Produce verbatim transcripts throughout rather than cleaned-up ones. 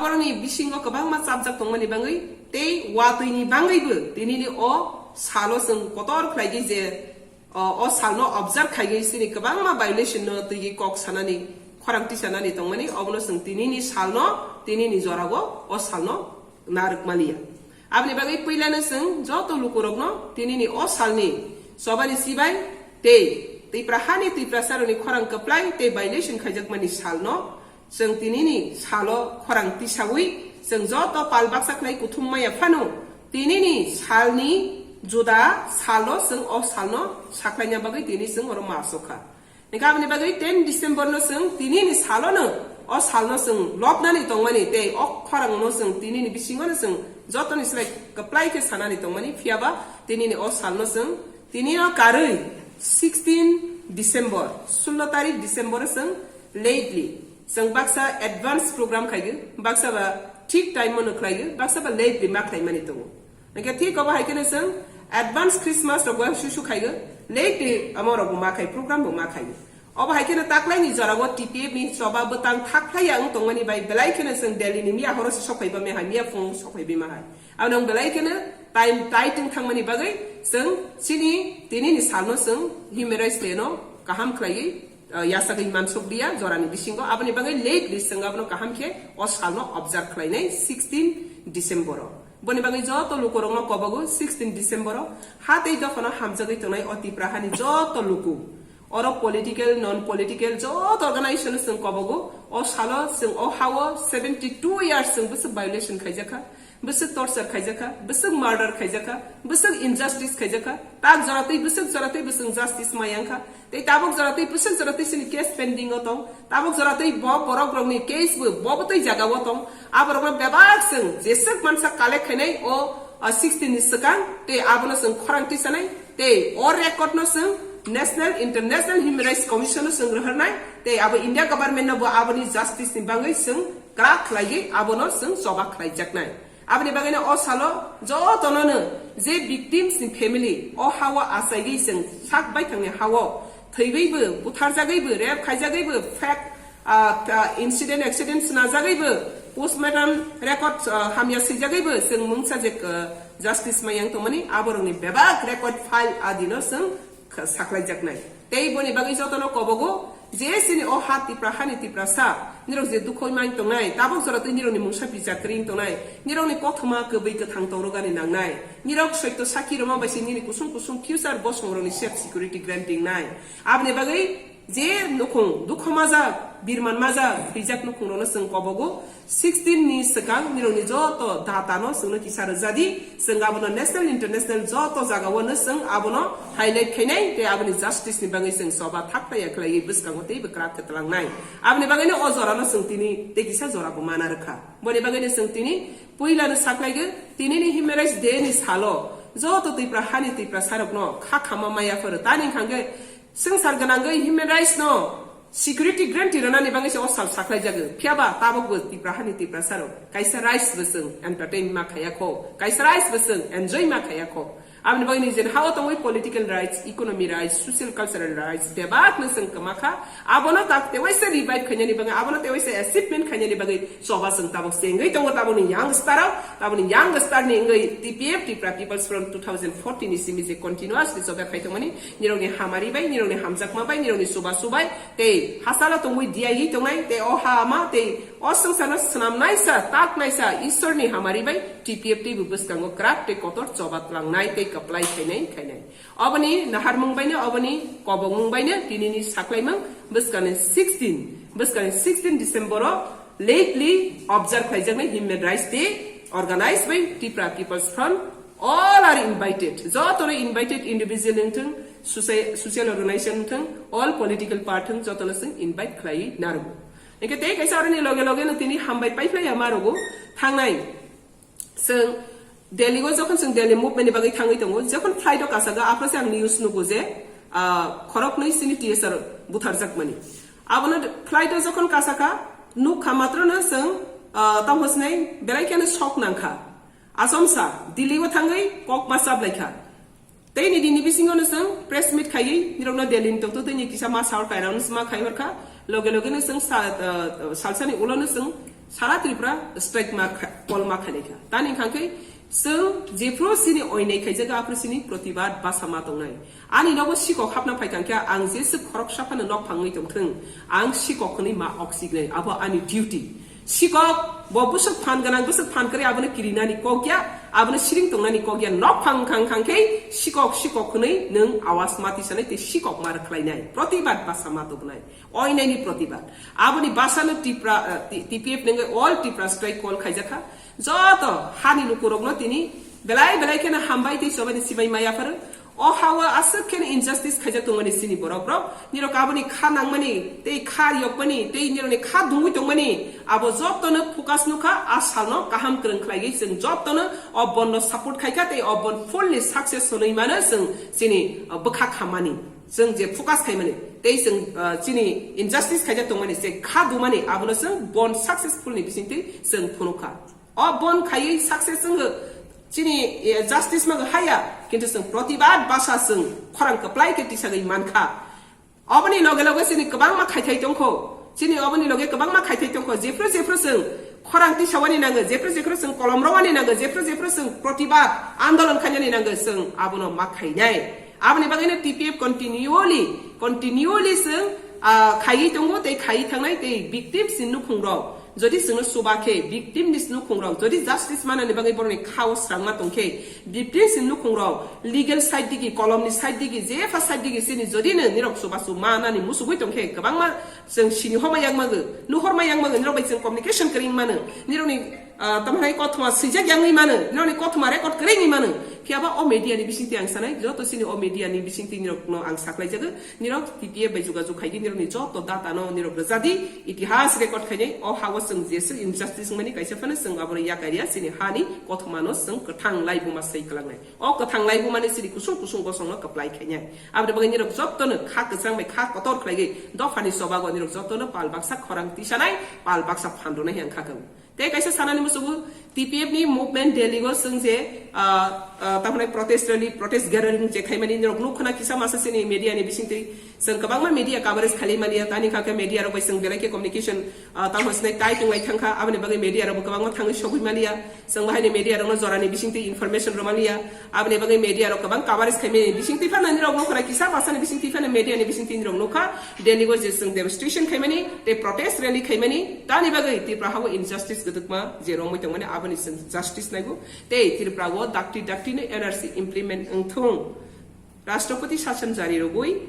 Borokni bisingo kwbangma chapjak tongmani bagwi tei watwini bagwibo tinini o salo chwng kotor khlaigwi je, o, o salno observe khaigwi chini kwbangma violation no twiwi kok sanani, khorang tisanani tongmani, obono chwng tinini salno, tinini jorao o salno narwk maliya. Aboni bagwi puilano chwng joto lukurokno tinini o salni chobani chibai tei Tipra hani Tiprasarokni khorang kwplai tei violation khaijakmani salno chwng tinini salo khorang tisawi chwng joto pal baksa khlai kuthum maya phano tinini salni juda salno chwng o salno saklaina bagwi tini chwng oro ma asokha. Hingkhe aboni bagwi ten December no chwng tinini salono, o salno chwng lobnani tongmani tei o khorangno chwng tinini bisingono chwng jotoni slai kwplai khe sanani tongmani, phiyaba tinini o salno chwng tinino karwi sixteen December, sullo tarik December o chwng lately chwng baksa advance program khaigwi, baksa ba thik time o no khlaigwi, baksa ba lately ma khlaimani tongo. Hingkhe thik obo hai kheno chwng advance Christmas rok bo susu khaigo, late day amo rok bo ma khai, program bo ma khai. Obo hai kheno taklaini jorao T P F ni choba bwtang thak phlai ya wng tongmani bai belai kheno chwng Delhi ni miya horo se sok phaiba me hai, miya phung sok phaibi ma hai. Abo nang belai kheno time tight wng thangmani bagwi chwng chini tinini salno chwng Human Rights Day no kaham khlaiwi, uh, yasagwi mansuk liya jorani bisingo. Aboni bagwi late day chwng abono kaham khe o salno observe khlainai sixteen December o. Boni bagwi joto lukurokno kobogo sixteen December o ha tei dophano hamjagwi tongnai o Tipra hani joto luku. Oro political, non political joto organization chwng kobogo. O salo chwng o hao seventy two years chwng bwswk violation khaijakha, bwswk torture khaijakha, bwswk murder khaijakha, bwswk injustice khaijakha. Tak joratwi bwswk joratwi bwswk justice mayangkha. Tei tabuk joratwi bwswk joratwi chini case pending o tong. Tabuk joratwi bo borok rokni case bo, bo bwtwi jaga o tong. Aborokno bebak chwng jeswk mansa collect khainai o, o sixteen ni swkang tei abono chwng khorang tisanai tei o record no chwng National International Human Rights Commission no chwng rohornai tei abo India government no bo aboni justice ni bagwi chwng kwrak khlaiwi abono chwng choba khlaijaknai. Aboni bagwino o salo jotono no je victims ni family o hao achaigwi chwng sak baithangni hao thwiwibo, butharjagwibo, rape khaijagwibo, fake, ah, ah, incident, accident swnajagwibo, postmortem record, ah, hamya swijagwibo chwng mungsa je, ah, justice mayang tongmani aborokni bebak record file adino chwng kha-, saklaijaknai. Tei boni bagwi jotono kobogo je chini o ha Tipra hani Tiprasa, nirok je dukho wngmani tongnai, tabuk jora twi nirokni mungsa bichar kwrwi wng tongnai, nirokni kothoma kwbwi kwthang tongrogani nangnai, nirok soito saki rwma bai se nini kusung kusung future bosongrokni safe security guarantee wngnai. Aboni bagwi je nukhung dukho majak, birman majak, thwijak nukhungrokno chwng kobogo, sixteen ni swkang nirokni joto data no chwngno kisa rwjadi, chwng abono national, international joto jagao no chwng abono highlight khainai tei aboni justice ni bagwi chwng choba thak taya khlaiwi bwskango teibo kwrak khe twlangnai. Aboni bagwino o jorano chwng tini tei kisa jora bo mana rwkha. Boni bagwino chwng tini puilano saklaigo, tinini Human Rights Day ni salo joto Tipra hani Tiprasarokno kha khama maya phoro tani hwnkhe swngchar gwnangwi human rights no security guarantee rwnani bagwi se o sal saklaijago. Phiyaba tabukbo Tipra hani Tiprasarok kaisa rights bo chwng entertain ma khaya kho, kaisa rights bo chwng enjoy ma khaya kho. Aboni bagwi nijeni hao tongwi political rights, economy rights, social cultural rights bebak no chwng kwma kha. Abono tak tewaisa revive khainani bagwi, abono tewaisa achievement khainani bagwi choba chwng tabuk chengwi tongo tabukni youngster o, tabukni youngster ni wngwi T P F, Tipra People's Front two thousand fourteen ni simi je continuously choba khai tongmani, nirokni hamari bai, nirokni hamjakma bai, nirokni chubachu bai, tei hachalo tongwi diyawi tongnai, tei o ha ma, tei o swngcharno swnamnaisa, taknaisa Isorni hamari bai T P F teibo bwskango kwrak tei kotor choba tlangnai tei kwplai khainai, khainai. Oboni naharmung baino, oboni kobokmung baino, tinini saklaimung bwskani sixteen, bwskani sixteen December o lately observe khaijaknai Human Rights Day organized by Tipra People's Front. All are invited. Jotono invited, individual wngthung, soci-, social organization wngthung, all political party wngthung, jotono chwng invite khlaiwi narwgo. Hingkhe tei kaisa aroni loge loge no tini hambai paiphlaiya marogo thangnai. Chwng Delhi o jokhon chwng Delhi movement ni bagwi thangwi tongo, jokhon flight o kasago, aphano se ang news nugo je, ah, khoroknwi chini T S R butharjakmani. Abono flight o jokhon kasakha, nukha matrono chwng, ah, tamo hwnwi belai kheno shock nangkha. Achomsa Delhi o thangwi kok ma chaplaikha. Tei ni dini bisingo no chwng press meet khaiwi nirokno Delhi ni tongtwtwi ni kisa ma sal kairang no ma khai hor kha. Loge loge no chwng sa-, ah, salsani ulo no chwng Sara Tripura strike ma kha-, call ma khainai kha. Tani hwnkha khe chwng jephru chini oinai khaijago, aphru chini protibad basa ma tongnai. Ani nogo sikok hapna phai kha khe ang jeswk khoroksa phano nok phangwi tongthwng, ang sikok hwnwi ma oksignai, abo ani duty. Sikok bo bwswk phan gwnang, bwswk phan kwrwi, abono kirinani kok ya, abono siring tongnani kok ya, nok phang khang khang khe sikok, sikok hwnwi nwng awas ma tisanai tei sikok ma rwkhlainai, protibad basa ma tubunai. Oinaini protibad. Aboni basano Tipra, eh, T-, T P F nengwi all Tipra strike call khaijakha. Joto hani lukurokno tini belai belai kheno hambai tei chobani sibai maya pharo. O hao aswk kheno injustice khaijak tongmani chini borok rok. Nirok aboni kha nangmani, tei kha yokmani, tei nirokni kha dungwi tongmani. Abo jotono focus nukha, a salno kaham kwrwng khlaiwi chwng jotono o bondo support khaikha, tei o bond fully success hwnwi mano chwng chini, uh, bwkha khammani. Chwng je focus khaimani, tei chwng, ah, chini injustice khaijak tongmani, je kha dumani, abono chwng bond successful ni bisingtwi chwng phunukha. O bond khaiwi success wngwi chini, eh, justice mago haya, kintu chwng protibad basa chwng khorang kwplai khe tisagwi mankha. Oboni loge loge chini kwbangma khaithai tongkho, chini oboni loge kwbangma khaithai tongkho, jephru jephru chwng khorang tisawani nango, jephru jephru chwng kolom rowani nango, jephru jephru chwng protibad andolon khainani nango, chwng abono ma khainai. Aboni bagwino T P F continually, continually chwng, ah, khaiwi tongo tei khaiwi thangnai tei victims ni nukhung rok. Jodi chwngno chuba khe victim ni nukhung rok, jodi justice manani bagwi borokni khao srangma tongkhe victims ni nukhung rok, legal side digi, kolomni side digi, jepha side digi chini jodi no nirok chubachu manani musugwi tongkhe kwbangma chwng sini homa yakmago, nuhorma yakmago, nirok bai chwng communication kwrwi mano, nirokni ah, tamo hai kothoma swijak yangwi mano, nirokni kothoma record kwrwngwi mano. Phiya ba o media ni bisingtwi ang sanai, joto chini o media ni bisingtwi nirokno ang saklaijago, nirok T P F bai jogajog khaidi, nirokni joto data no nirok rwjadi, itihas record khainai, o hao chwng jeswk injustice wngmani kaisa phano chwng abono yakarya, chini hani kothoma no chwng kwthang laibuma sai kwlangnai. O kwthang laibuma ni chini kusung kusung bosong no kwplai khainai. Aboni bagwi nirok joto no kha kwchang bai kha kotor khlaiwi dophani chobago nirok joto no pal baksa khorang tisanai, pal baksa phan rwnai hai ang kha kha. Tei kaisa sanani musugo T P F ni movement Delhi o chwng je, ah, ah, tamoni protest rally, protest gathering je khaimani nirok nuk khna kisa masa chini media ni bisingtwi chwng kwbangma media coverage khalai maliya, tani kha khe media rok bai chwng belai khe communication, ah, tamo sinai tai tonglai thangkha, aboni bagwi media rok bo kwbangma thangwi sogwi maliya, chwng bahai ni media rok no jora ni bisingtwi information rw maliya. Aboni bagwi media rok kwbang coverage khaimani bisingtwi phano nirok nuk khna kisa masa ni bisingtwi phano media ni bisingtwi nirok nukha Delhi o je chwng demonstration khaimani tei protest rally khaimani tani bagwi Tripura hao injustice gwdwkma je romwi tongmani aboni chwng justice naigo tei Tripura o dakti dakti no N R C implement wngthung. Rashtrapati sasan jari rogwi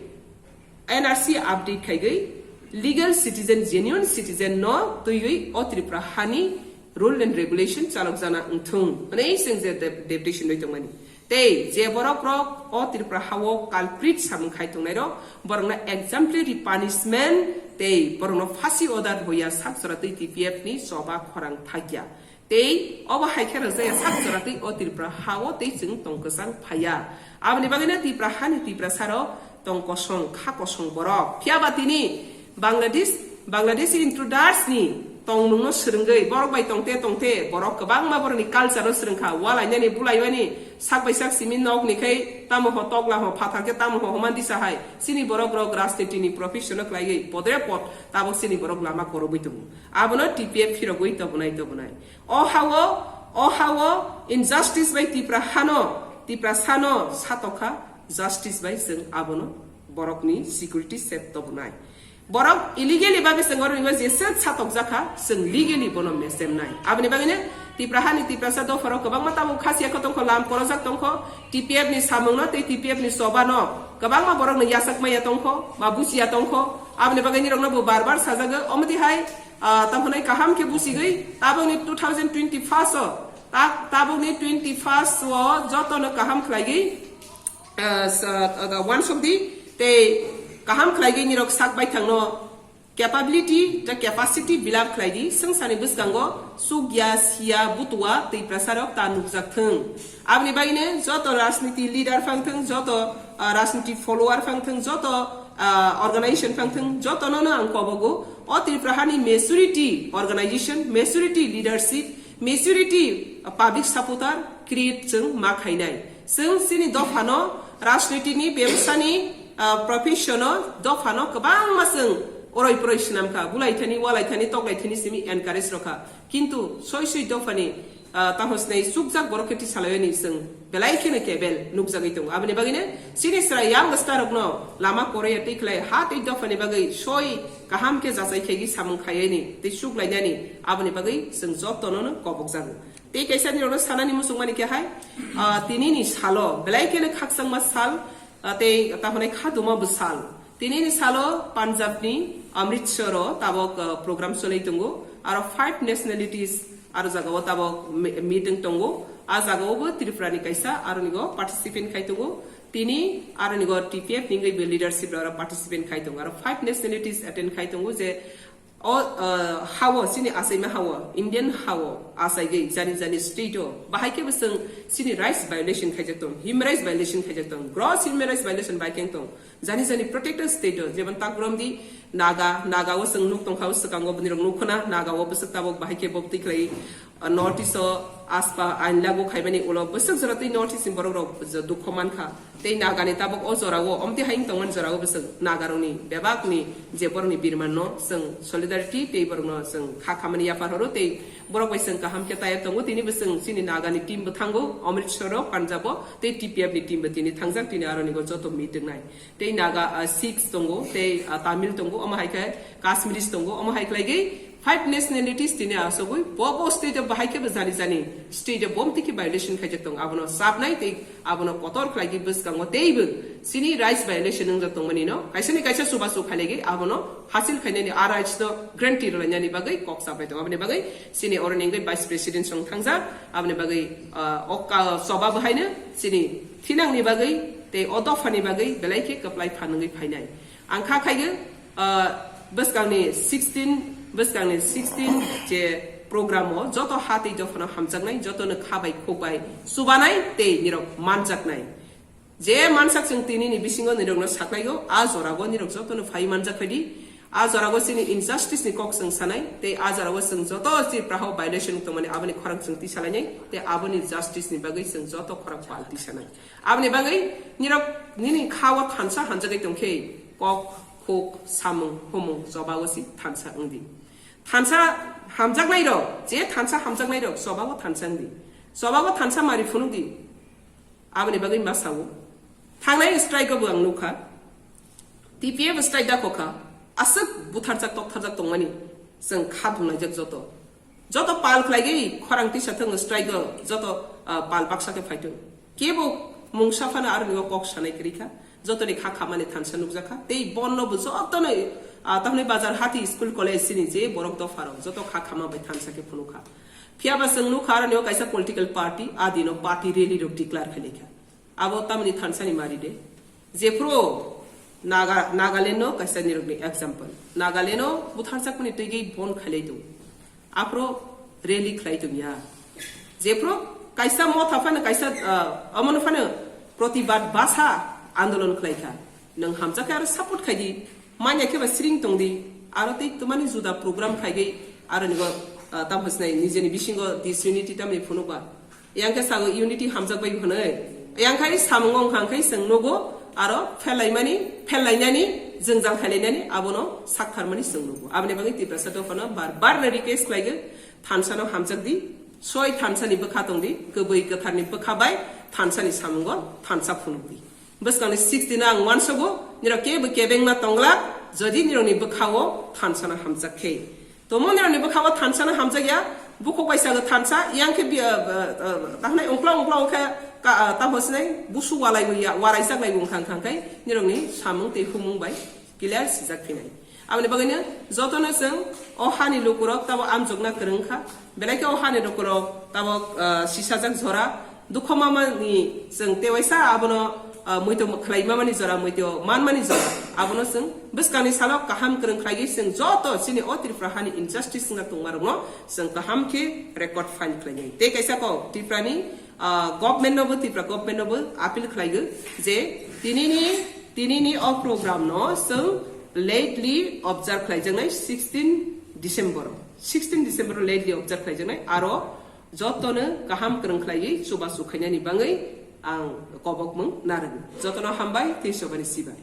N R C update khaigwi legal citizen, genuine citizen no twiwi o Tripura hani rule and regulation chalok jana wngthung hwnwi chwng je dep-, deputation rwi tongmani. Tei je borok rok o Tripura hao culprit samung khai tongnai rok, borok no exemplary punishment tei borok no phasi order hoya sak jora twi T P F ni choba khorang thakya. Tei obo hai khe rwjaya sak jora twi o Tripura hao tei chwng tong kwchang phaiya. Aboni bagwi no Tripura hani Tiprasa rok tong kosong, kha kosong borok. Phiya ba tini Bangladesh, Bangladeshi intruders ni tongmung no swrwngwi borok bai tongte tongte borok kwbangma borok ni culture no swrwngkha. Walainani, bulaimani, sak bai sak simi nok ni khai tamo ho tokla ho phathar khe tamo ho homan disa hai. Chini borok rok rajniti ni profession no kwlaiwi podre pod tabok chini borok lama korobwi tongo. Abono T P F phirogwi tobonai tobonai. O hao, o hao injustice bai Tipra hano, Tiprasano satokha justice bai chwng abono borokni security set tobonai. Borok illegally bagwi chwng oro jeswk satokjakha, chwng legally bono mesemnai. Aboni bagwino Tipra hani Tiprasa dopharok kwbangma tabuk khasiya kho tongkho, lam korojak tongkho, T P F ni samungno tei T P F ni chobano kwbangma borokno yachak maya tongkho, ba buchiya tongkho. Aboni bagwi nirokno bo bar bar sajago, omotwi hai Ah, tamo hwnwi kaham khe buchigwi tabukni two thousand twenty-first o, ta-, tabukni twenty-first o jotono kaham khlaigwi, ah, sa-, ah, wansukdi tei kaham khlaigwi nirok sak baithangno capability tei capacity build up khlaidi. Swngcharni bwskango chukya, siya, butua, twi prasarok ta nukjak thung. Aboni bagwino joto rajniti leader phang thung, joto, ah, rajniti follower phang thung, joto, ah, organization phang thung, jotono no ang kobogo. O Tripura hani majority organization, majority leadership, majority public supporter create chwng ma khainai. Chwng chini dophano, rajnitini, bebsani, ah, professiono, dophano kwbangma chwng oroi poroi swnam kha, bulai thani, walai thani, toklai thani simi encourage rw kha. Kintu soi soi dophani, ah, tamo sinai chukjak borok khe tisalaiani chwng belai kheno kebel nukjagwi tongo. Aboni bagwino chini chwrai young star rokno lama koroi ya tei khlai ha tei dophani bagwi soi kaham khe jachai khaigwi samung khaiani tei chuklainani aboni bagwi chwng jotono no kobokjago. Tei kaisa nirokno sanani muchungmani khe hai, ah, tinini salo belai kheno khakchangma sal, ah, tei tamo hwnai khaduma bwsal. Tinini salo Punjabni Amritsaro tabok, ah, program choli tongo. Aro five nationalities aro jagao tabok me-, meeting tongo. A jagao bo Tripurani kaisa aronigo participant khai tongo. Tini aronigo T P F ni wngwi bo leadership rok participant khai tongo. Aro five nationalities attend khai tongo je o, ah, hao, chini achaima hao, Indian hao achaigwi jani jani state o bahai khe bo chwng chini rights violation khaijak tong, human rights violation khaijak tong, gross human rights violation bai khe tong. Jani jani protected state o, jemon takromdi Naga, Naga o chwng nuk tongkha, o swkango bini rok nuk khna, Naga o bwswk tabok bahai khe bo twi khlai, ah, North East o aspa ain lagu khaimani ulo bwswk jora twi North East ni borok rok je dukho mankha. Tei Naga ni tabok o jora o, omti hai wng tongmani jora o bwswk Naga rok ni bebak ni je borok ni birman no chwng solidarity tei borok no chwng kha khamani yaphar horo tei borok bai chwng kaham khe taya tongo. Tini bwswk chini Naga ni team bo thango Amritsar o, Punjab o, tei T P F ni team bo tini thangjak, tini aroni go joto meeting nai. Tei Naga, ah, Sikhs tongo, tei, ah, Tamil tongo, omo hai khe Kashmiris tongo, omo hai khlai gwi five nationalities tini asogwi bo bo state o bahai khe bo jani jani state o bom tiki violation khaijak tongo, abono sabnai tei abono kotor khlai gwi bwskango tei bo chini rights violation wngjak tongmani no kaisa ni kaisa chubachu khailai gwi abono hasil khainani a rights no guarantee rwlainani bagwi kok sabai tongo. Aboni bagwi chini oro ni wngwi vice president song thangjak, aboni bagwi, ah, o ka-, choba bo haino chini thinangni bagwi tei o dophani bagwi belai khe kwplai phan wngwi phainai. Ang kha khaigwi, ah, bwskangni sixteen, bwskangni sixteen je program o joto ha tei dophano hamjaknai, jotono kha bai khuk bai chubanai tei nirok manjaknai. Je mansak chwng tini ni bisingo nirokno saklaio, a jorao nirok jotono phai manjak phaidi. A jorao chini injustice ni kok chwng sanai, tei a jorao chwng joto Tripura o violation tongmani aboni khorang chwng tisalainai, tei aboni justice ni bagwi chwng joto khorang pal tisanai. Aboni bagwi nirok nini kha o thansa hamjagwi tongkhe kok, khuk, samung, humung, chobao si thansa wngdi. Thansa hamjaknai rok, je thansa hamjaknai rok, chobao thansa wngdi. Chobao thansa mari phunukdi. Aboni bagwi ma sao. Thangnai strike o bo ang nukha. T P F strike da khokha. Aswk butharjak toktharjak tongmani. Chwng kha dungnai jak joto. Joto pal khlaigwi khorang tisa thwng strike o joto, ah, pal baksa khe phaithung. Kebo mungsa phano aroni o kok sanai kwrwi kha. Jotoni kha khamani thansa nukjakha. Tei bonno bo jotono, ah, tamni bazar hati school college sini je borok dopha rok joto kha khama bai thansa khe phunukha. Phiya ba chwng nukha aroni o kaisa political party, a dino party rally rok declare khailai kha. Abo tamni thansani mari de. Jephru Naga, Nagaland no kaisa nirokni example. Nagaland no butharjakmani twigwi bon khailai tongo. Aphro rally khlai tongya. Jephru kaisa motha phano kaisa, ah, omono phano protibad basa andolon khlai kha. Nwng hamjakhe aro support khaidi. Manya khe ba sring tongdi. Aro tei twmani juda program khaigwi aro nigo, ah, tam hosnai nijeni bisingo disunity tamni phunukba. Yang khe sago unity hamjak bai hwnwi. Yang khai samungo wngkha khe chwng nugo aro phelaimani, phelainani, jwngjal khailainani abono saktharmani chwng nugo. Aboni bagwi Tiprasa dophano bar bar no request khlaigo, thansano hamjak di, soi thansani bwkha tong di, kwbwi kwtharni bwkha bai thansani samungo thansa phunuk di. Bwskangni sixteen ang uansogo, nirok kebo kebengma tonglak, jodi nirokni bwkhao thansano hamjak khe. Tomo nirokni bwkhao thansano hamjakya, bukhuk bai sago thansa, yang khe bi-, ah, ah, ah, tahnai ungkla ungkla ungkhe ka, ah, tamo sinai busu walai ya, waraijak lai wngkha wngkha khe nirokni samung tei humung bai clear sijak phinai. Aboni bagwino jotono chwng o hani lukurok tabo amjokna kwrwng kha, belai khe o hani lukurok tabo, ah, sisajak jora, dukho mamani chwng tewaisa abono, ah, muito khlai mamani jora, muito manmani jora, abono chwng bwskangni salo kaham kwrwng khlaigwi chwng joto chini o Tripura hani injustice wngna tongmarokno chwng kaham khe record file khlainai. Tei kaisa kok Tripurani, ah, government nobo, Tripura government nobo appeal khlaigo je tinini, tinini o program no chwng lately observe khlaijaknai sixteen December, sixteen December lately observe khlaijaknai, aro jotono kaham kwrwng khlaiwi chubachu khainani bagwi ang kobokmung narwgo. Jotono hambai tei sobani sibai.